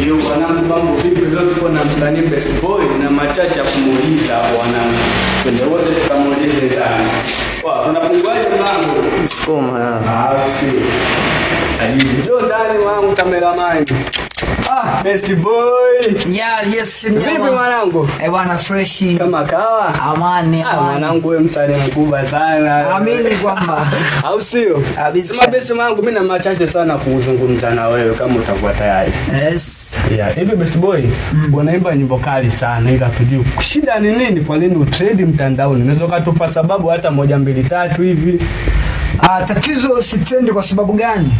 Yo wanangu, mambo vipi? Leo tuko na msanii Best Boy na machache ya kumuuliza hapo wanangu. Twende wote tukamuulize ndani. Wa, tunafunguaje mlango? Sukuma. Ah, si. Njoo ndani wangu cameraman. Ah, Best Boy. Yeah, yes, Vipi mnyama. mwanangu? Eh, bwana fresh. Kama kawa? Amani, Ah, amani. mwanangu wewe msanii mkubwa sana. Amini kwamba Au sio? Kabisa. Sema best mwanangu, mimi na machache sana kuzungumza na wewe kama utakuwa tayari. Yes. Yeah, hivi Best Boy, unaimba nyimbo kali sana ila tujui shida ni nini, kwa nini utrend mtandaoni? Unaweza ukatupa sababu hata moja mbili tatu hivi? Ah, tatizo sitrendi kwa sababu gani?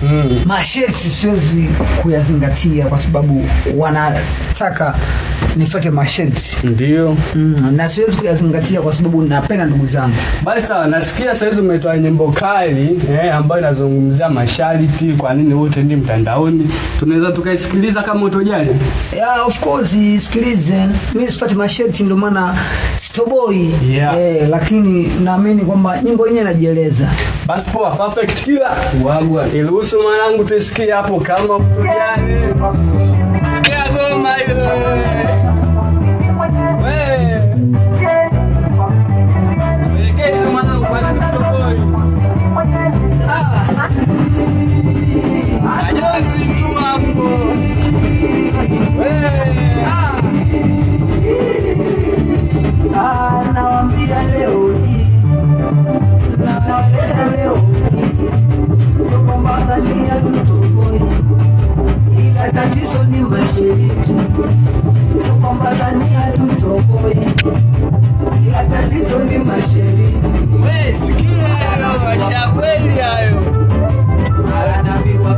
Masharti siwezi kuyazingatia kwa sababu wanataka nifuate masharti. Ndio. Na siwezi kuyazingatia kwa sababu napenda ndugu zangu. Basi sawa, nasikia sasa hizi umetoa nyimbo kali ambayo inazungumzia masharti, kwa nini utrendi mtandaoni. Tunaweza tukaisikiliza kama utojali? Yeah, of course, sikilize. Mimi sifuati masharti ndio maana sitoboi. Yeah. Eh, lakini naamini kwamba nyimbo yenyewe inajieleza. Basi poa, perfect kila wagwa. Iruhusu mwanangu tuisikie hapo kama utojali. Sikia goma hilo. We. Tuelekeze mwanangu kwa nini utoboi? Ah. Majozi tu hapo. We. Ah. Ah, nawaambia leo hii, nawaeleza leo hii kwamba Tanzania tutoboi, ila tatizo ni masharti. Sio kwamba Tanzania tutoboi, ila tatizo ni masharti. We, sikia hayo, maisha kweli hayo. Mara naambiwa